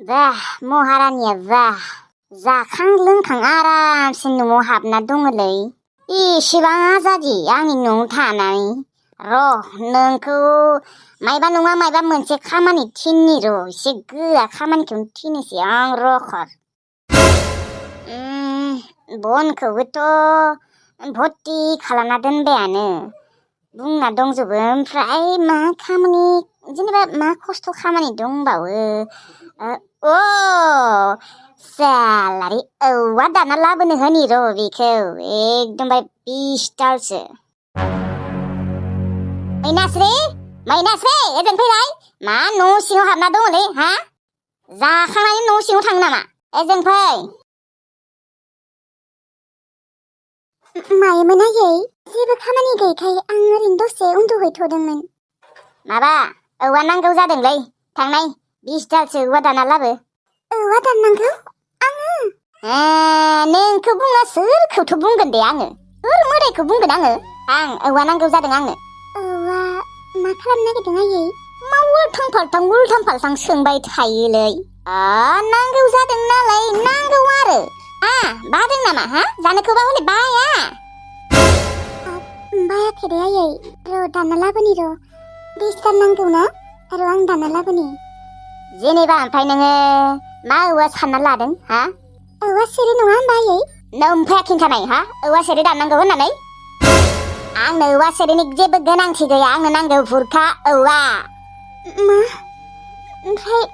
Bah, महारानिया bah, जाखां लोंखां आरामसे न'आव हाबना दङलै। इसेबां आजादि आंनि न'आव थानानै। र' नोंखौ मायबा नङा मायबा मोनसे खामानि थिननि र' एसे गोरा खामानिखौनो थिनोसै आं रखर। बनखौबोथ' भर्ति खालामना दोनबायानो। बुंना दंजोबो ओमफ्राय मा खामानि जेनेबा मा खस्थ' खामानि दंबावो। सालारि औवा दाना लाबोनो होनि र' बेखौ एकदमबारे 20 दालसो। मैनास्रि ओजों फैलाय। मा न' सिङाव हाबना दङलै हा? जाखांनानै न' सिङाव थाङो नामा? ओजों फै। मायोमोन आयै? जेबो खामानि गैयैखाय आं ओरैनो दसे उन्दुहैथ'दोंमोन। माबा औवा नांगौ जादोंलै। थांनाय 20 दालसो औवा दाना लाबो। औवा दाननांगौ? आङो? नोंखौ बुङा सोरखौथ' बुंगोन दे आङो? सोर मोदायखौ बुंगोन आङो? आं औवा नांगौ जादों आंनो। औवा मा खालामनो नागिरदों आयै? मा उल्थां फाल्थां सोंबाय थायोलै? नांगौ जादों नालाय नांगौ आरो। बादों नामा हा? जानोखौबा हले बाया। बायाखै दे आयै। र' दानना लाबोनि र'। 20 दाल नांगौ ना? र' आं दानना लाबोनि। जेनेबा ओमफ्राय नोङो मा औवा सानना लादों हा? औवा सेरे नङा होनबा आयै? नों ओमफ्राय खिन्थानाय हा? औवा सेरे दाननांगौ होननानै? आंनो औवा सेरेनि जेबो गोनांथि गैया। आंनो नांगौ बुरखा औवा। मा? ओमफ्राय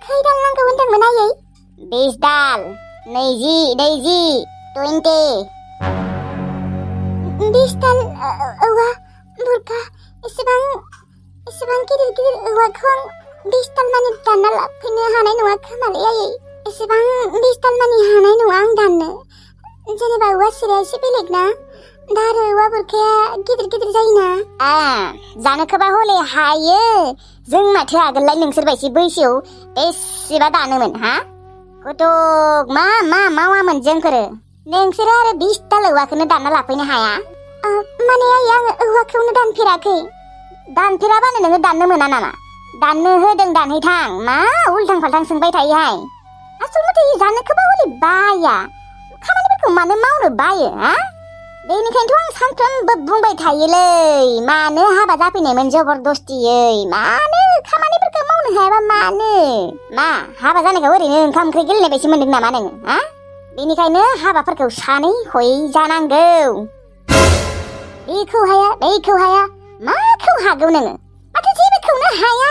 खै दाल नांगौ होनदोंमोन आयै? 20 दाल। 20 20 दाल औवा बुरखा एसेबां गिदिर औवाखौ आं 20 दाल मानि दानना लाफैनो हानाय नङा खोमालै आयै। एसेबां 20 दाल मानि हानाय नङा आं दाननो। जेनेबा औवा सिरिया एसे बेलेग ना। दा आरो औवा बुरखाया गिदिर जायोना। जानोखोबा हले हायो। जों माथो आगोललाय नोंसोरबायदि बैसोआव बेसेबा दानोमोन हा? गथ'क मा मावामोन जोंफोरो? नोंसोरो आरो 20 दाल औवाखौनो दानना लाफैनो हाया? माने आयै आङो औवाखौनो दानफेराखै। दानफेराबानो नोङो दाननो मोना नामा? दाननो होदों दानहैथां। मा उल्थां फाल्थां सोंबाय थायोहाय? आसलमथे जानोखोबा हले बाया। खामानिफोरखौ मानो मावनो बायो हा? बेनिखायनोथ' आं सानफ्रोमबो बुंबाय थायोलै मानो हाबा जाफैनायमोन जबरदस्तियै? मानो खामानिफोरखौ मावनो हायाबा मानो? मा हाबा जानायखौ ओरैनो ओंखाम ओंख्रि गेलेनाय बायदि मोनदों नामा नोङो हा? बेनिखायनो हाबाफोरखौ सानै हयै जानांगौ। बेखौ हाया माखौ हागौ नोङो? माथो जेबोखौनो हाया।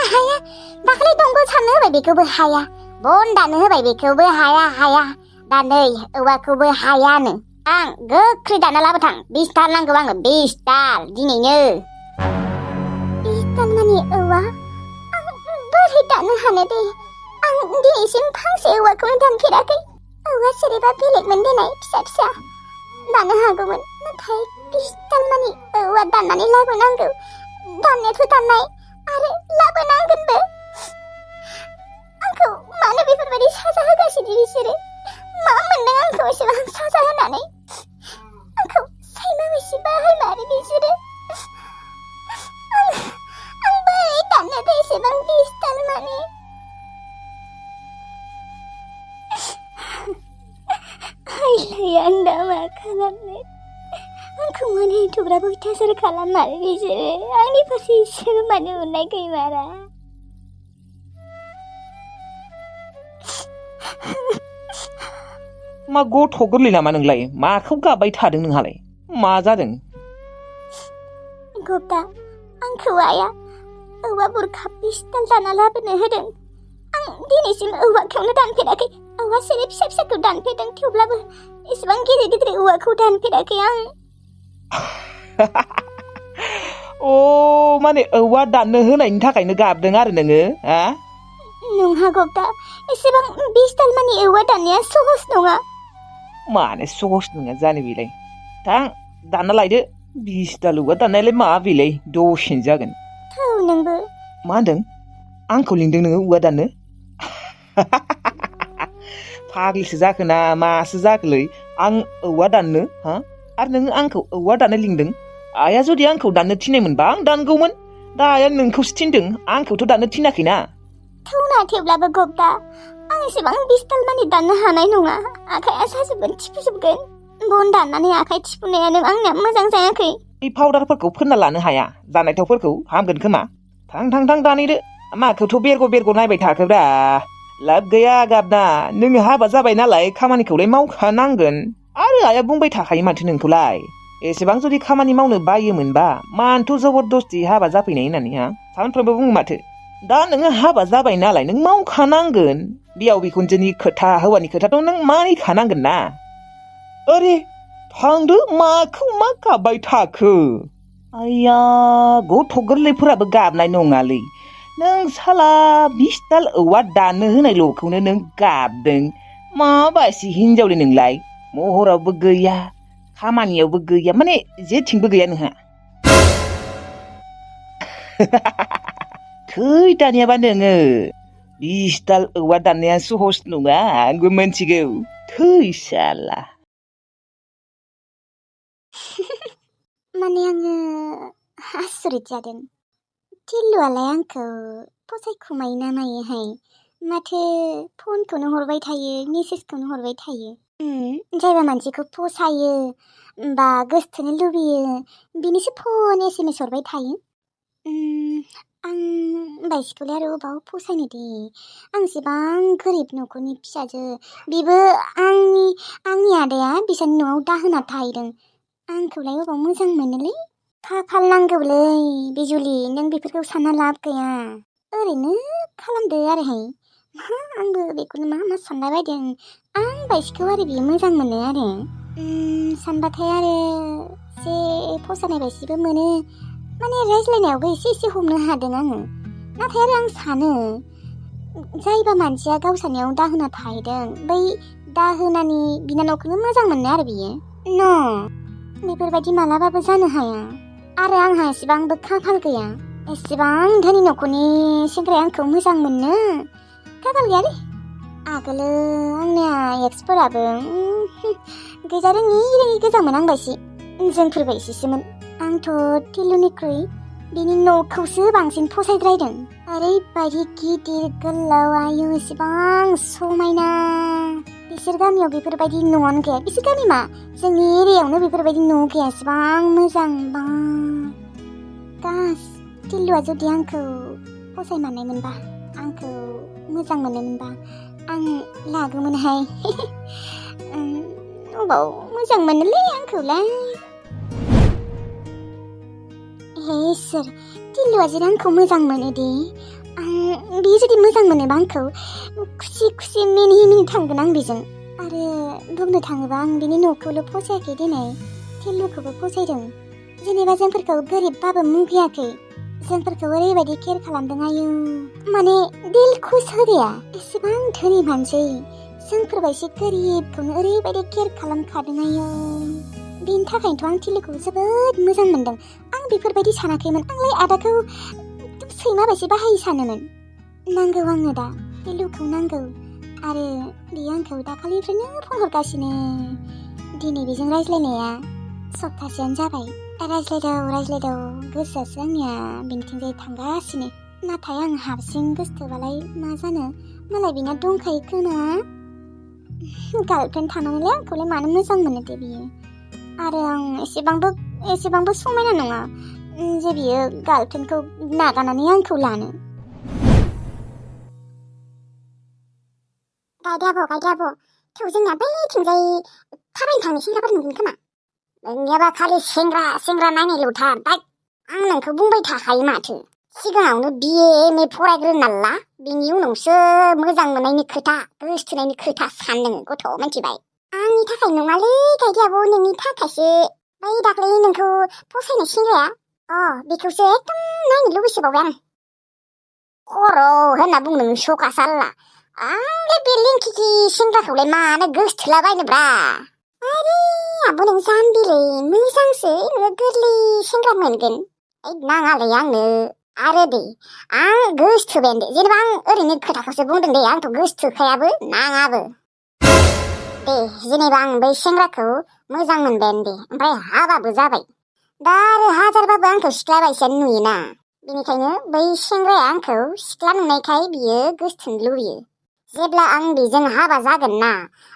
दाखालि दंग साननो होबाय बेखौबो हाया। बन दाननो होबाय बेखौबो हाया। दा नै औवाखौबो हायानो। आं गोख्रै दाना लाबोथां। 20 दाल नांगौ आंनो 20 दाल दिनैनो। 20 दाल मानि औवा? आं बोरै दाननो हानो दे? आं दिनैसिम फांसे औवाखौनो दानफेराखै। औवा सेरेबा बेलेगमोन देनाय फिसा दाननो हागौमोन। नाथाय 20 दाल मानि औवा दाननानै लाबोनांगौ। दाननायाथ' दाननाय आरो लाबोनांगोनबो। आंखौ मानो बेफोरबायदि साजा होगासिनो बिसोरो? मा मोनदों आंखौ एसेबां साजा होनानै? आंखौ सैमा बायदि बाहायमारो बिसोरो। आं बोरै दाननो दे एसेबां 20 दाल मानि? आं दा मा खालामनो? आंखौ मानो एथ'ग्राब अयथासार खालामारो बिसोरो? आंनि फारसे एसेबो मानो अननाय गैमारा? मा गथ' गोरलै नामा नोंलाय? माखौ गाबबाय थादों नोंहालाय? मा जादों? गप्ता आंखौ आइया औवा बुरखा 20 दाल दाना लाबोनो होदों। आं दिनैसिम औवाखौनो दानफेराखै। औवा सेरे फिसाखौ दानफेरदों थेवब्लाबो एसेबां गिदिर औवाखौ दानफेराखै आं। माने औवा दाननो होनायनि थाखायनो गाबदों आरो नोङो हा? नङा गप्ता, एसेबां 20 दाल मानि औवा दाननाया सहस नङा। मानो सहस नङा जानो बेलाय? थां दानना लायदो। 20 दाल औवा दाननायालाय मा बेलाय दसेनो जागोन। थौ नोंबो। मा होनदों? आंखौ लिंदों नोङो औवा दाननो? फाग्लिसो जाखो ना मासो जाखोलै? आं औवा दाननो हा? आरो नोङो आंखौ औवा दाननो लिंदों? आइया जुदि आंखौ दाननो थिननायमोनबा आं दानगौमोन। दा आइया नोंखौसो थिनदों, आंखौथ' दाननो थिनाखैना। थौना थेवब्लाबो गबदा आं एसेबां 20 दाल मानि दाननो हानाय नङा आखाइया साजोबगोन थिफुजोबगोन बन दाननानै आखाइ थिफुनायानो आंनिया मोजां जायाखै बे पाउडारफोरखौ फोनना लानो हाया जानाय थावफोरखौ हामगोन खोमा थां दानैदो माखौथ' बेरग' नायबाय थाखोब्रा लाब गैया गाबना नोङो हाबा जाबाय नालाय खामानिखौलाय मावखानांगोन आरो आइया बुंबाय थाखायो माथो नोंखौलाय एसेबां जुदि खामानि मावनो बायोमोनबा मानोथ' जबरदस्ति हाबा जाफैनाय होननानै सानफ्रोमबो बुङो माथो दा नोङो हाबा जाबाय नालाय नों मावखानांगोन बिहाव बिखुनजोनि खोथा हौवानि खोथाथ' नों मानिखानांगोन ना अरे थांदो माखौ मा गाबबाय थाखो आइया गथ' गोरलैफोराबो गाबनाय नङालै नों साला 20 दाल औवा दाननो होनायल'खौनो नों गाबदों माबायसि हिनजावलै नोंलाय महरावबो गैया खामानियावबो गैया माने जेथिंबो गैया नोंहा थै दानियाबा नोङो 20 दाल औवा दाननाया सहस नङा आंबो मोनथिगौ थै साला माने आङो आसरित जादों टिल्लुआलाय आंखौ फसायखुमायो ना मायोहाय माथो फनखौनो हरबाय थायो मेसेजखौनो हरबाय थायो जायबा मानसिखौ फसायो बा गोसथोनो लुबैयो बिनिसो फन SMS हरबाय थायो आं बायसिखौलाय आरो अबाव फसायनो दे आं एसेबां गोरिब न'खरनि फिसाजो बेबो आंनि आदाया बिसानि न'आव दाहोना थाहैदों आंखौलाय अबाव मोजां मोनोलै खाफाल नांगौलै बिजुलि नों बेफोरखौ सानना लाब गैया ओरैनो खालामदो आरोहाय आंबो बेखौनो मा सानला बायदों आं बायसिखौ आरो बियो मोजां मोनो आरो सानबाथाय आरो एसे फसायनाय बायसिबो मोनो माने रायज्लायनायावबो एसे हमनो हादों आङो नाथाय आरो आं सानो जायबा मानसिया गावसानियाव दाहोना थाहैदों बै दाहोनानि बिनानावखौनो मोजां मोनो आरो बियो बेफोरबायदि मालाबाबो जानो हाया आरो आंहा एसेबांबो खाफाल गैया एसेबां धोनि न'खरनि सेंग्राया आंखौ मोजां मोनो खाफाल गैयालै आगोलो आंनिया एक्सफोराबो गैजा रोङि गोजां मोनहांबायसि जोंफोरबायसिसोमोन आंथ' टिल्लुनिख्रुइ बिनि न'खौसो बांसिन फसायद्रायदों ओरैबायदि गिदिर गोलाव आयु एसेबां समायना बिसोर गामियाव बेफोरबायदि न'आनो गैया बिसोर गामि मा जोंनि एरियायावनो बेफोरबायदि न' गैया एसेबां मोजां बा गास टिल्लुआ जुदि आंखौ फसायमारनायमोनबा आंखौ मोजां मोनोमोनबा आं लागौमोनहाय अबाव मोजां मोनोलै आंखौलाय हे इसोर टिल्लुआ जुदि आंखौ मोजां मोनो दे बियो जुदि मोजां मोनोबा आंखौ खुसि मिनि थांगोन आं बेजों आरो बुंनो थाङोबा आं बिनि न'खौल' फसायाखै दिनै टिल्लुखौबो फसायदों जेनेबा जोंफोरखौ गोरिबबाबो मुगैयाखै जोंफोरखौ ओरैबायदि केयार खालामदों आयु माने दिल खुस होदिया एसेबां धोनि मानसि जोंफोरबायदि गोरिबखौनो ओरैबायदि केयार खालामखादों आयु बेनि थाखायनोथ' आं टिल्लुखौ जोबोद मोजां मोनदों आं बेफोरबायदि सानाखैमोन आंलाय आदाखौ सैमा बायदि बाहायो सानोमोन नांगौ आंनो दा टिल्लुखौ नांगौ आरो बियो आंखौ दाखालिनिफ्रायनो फन हरगासिनो दिनै बेजों रायज्लायनाया सप्तासेयानो जाबाय रायज्लायदाव गोसोआसो आंनिया बिनिथिंजाय थांगासिनो नाथाय आं हारसिं गोसोथोबालाय मा जानो मालाय बिना दंखायो खोमा गार्लफ्रेन्ड थानानैलाय आंखौलाय मानो मोजां मोनो दे बियो आरो आं एसेबांबो समायना नङा जे बियो गार्लफ्रेन्डखौ नागारनानै आंखौ लानो गायदाबो थौ जोंना बैथिंजाय थाबायनो थांनाय सेंग्राफोर नुगोन खोमा नोंनियाबा खालि सेंग्रा नायनायल'थार दा आं नोंखौ बुंबाय थाखायो माथो सिगाङावनो BA MA फरायग्रोना ला बिनि उनावसो मोजां मोननायनि खोथा गोसथोनायनि खोथा सान नोङो गथ' मिथिबाय आंनि थाखाय नङालै गायदाबो नोंनि थाखायसो बै दाख्लै नोंखौ फसायनाय सेंग्राया बेखौसो एकदम नायनो लुबैसोबावबाय आं खर' होनना बुं नों सखा साल्ला आंलाय बे लिंकिखि सेंग्राखौलाय मानो गोसथोलाबायनोब्रा आरे आब' नों जाम्बिलै मोजांसो नोङो गोरलै सेंग्रा मोनगोन नाङालै आंनो आरो दे आं गोसथोबायानो दे जेनेबा आं ओरैनो खोथाखौसो बुंदों दे आंथ' गोसथोखायाबो नाङाबो दे जेनेबा आं बै सेंग्राखौ मोजां मोनबायानो दे ओमफ्राय हाबाबो जाबाय दा आरो हाजारबाबो आंखौ सिख्ला बायसानो नुयोना बेनिखायनो बै सेंग्राया आंखौ सिख्ला नुनायखाय बियो गोसोथोनो लुबैयो। जेब्ला आं बेजों हाबा जागोन ना,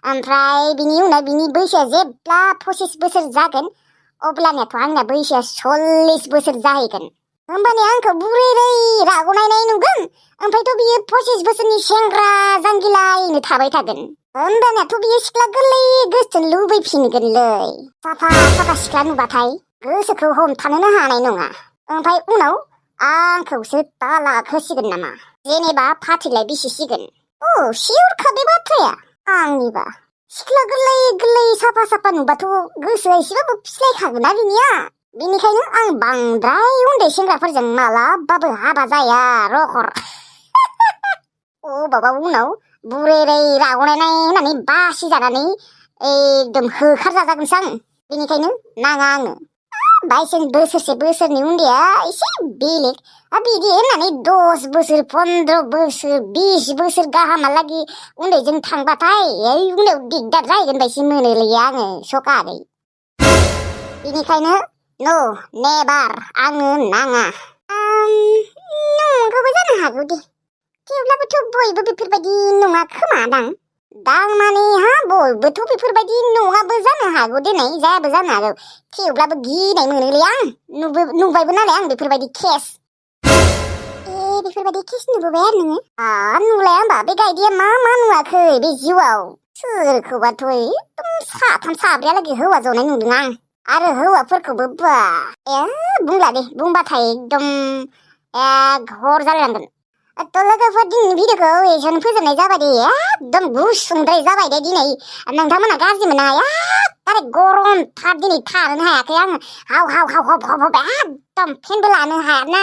ओमफ्राय बिनि उनाव बिनि बैसोआ जेब्ला 25 बोसोर जागोन, अब्लानियाथ' आंना बैसोआ 40 बोसोर जाहैगोन। होमबानिया आंखौ बुरैरै राग'नायनाय नुगोन, ओमफ्रायथ' बियो 25 बोसोरनि सेंग्रा जांगिलायैनो थाबाय थागोन। होमबानियाथ' बियो सिख्ला गोरलै गोसोथोनो लुबैफिनगोनलै। साफा साफा सिख्ला नुबाथाय गोसोखौ हमथानोनो हानाय नङा। ओमफ्राय उनाव आंखौसो तालाक होसिगोन नामा? जेनेबा फाथैलाय बिसिसिगोन। सिउरखा बे बाथ्राया आंनिबा। सिख्ला गोरलै गोरलै साफा साफा नुबाथ' गोसोआ एसेबाबो फिस्लायखागोनना बिनिया। बेनिखायनो आं बांद्राय उन्दै सेंग्राफोरजों मालाबाबो हाबा जाया रखर। अबावबा उनाव बुरैरै राग'नायनाय होननानै बासि जानानै एकदम होखारजाजागोनसो आं। बेनिखायनो नाङा आंनो। 22 बोसोरसे बोसोरनि उन्दैया एसे बेलेग। बिदि होननानै 10 बोसोर 15 बोसोर 20 बोसोर गाहामहालागि उन्दैजों थांबाथाय उनाव दिगदार जाहैगोन बायदि मोनोलै आङो सकागै। बेनिखायनो नेभार आंनो नाङा। नंगौबो जानो हागौ दे। थेवब्लाबोथ' बयबो बेफोरबायदि नङा खोमा दां माने बयबोथ' बेफोरबायदि नङाबो जानो हागौ देनाय जायाबो जानो हागौ। थेवब्लाबो गिनाय मोनोलै आं नुबायबो नालाय आं बेफोरबायदि केस। बेफोरबायदि केस नुबोबाय आरो नोङो? नुलाया होमबा बे गायदेया मा नुवाखै बे जिउआव? सोरखौबाथ' एकदम 3 4 लागै हौवा जनाय नुदों आं। आरो हौवाफोरखौबो बुंला दे, बुंबाथाय एकदम हर जालायलांगोन। लोगोफोर दिनैनि भिडिअखौ एसेयावनो फोजोबनाय जाबाय दे। एकदम गुसुंद्राय जाबाय दे दिनै। नोंथांमोना गाज्रि मोना। डाइरेक्ट गरमथार दिनै थानोनो हायाखै आङो। हाव एकदम फेनबो लानो हायाना।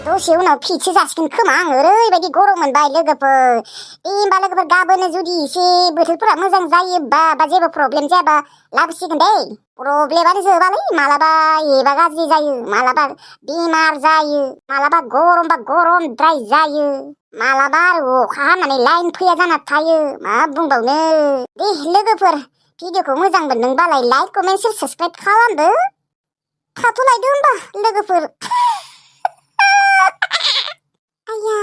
दसे उनाव फिटसो जासिगोन खोमा आं। ओरैबायदि गरम मोनबाय लोगोफोर। दे होमबा लोगोफोर गाबोन जुदि एसे बोथोरफोरा मोजां जायोबा बा जेबो प्रब्लेम जायाबा लाबोसिगोन दे। प्रब्लेमानो जोबालै मालाबा एबा गाज्रि जायो, मालाबा बेमार जायो, मालाबा गरमबा गरमद्राय जायो, मालाबा आरो अखा हानानै लाइन फैया जाना थायो। मा बुंबावनो। दे लोगोफोर भिडिअखौ मोजां मोनदोंबालाय लाइक कमेन्ट शेयार साबस्क्राइब खालामदो। थाथ'लायदो होमबा लोगोफोर। आया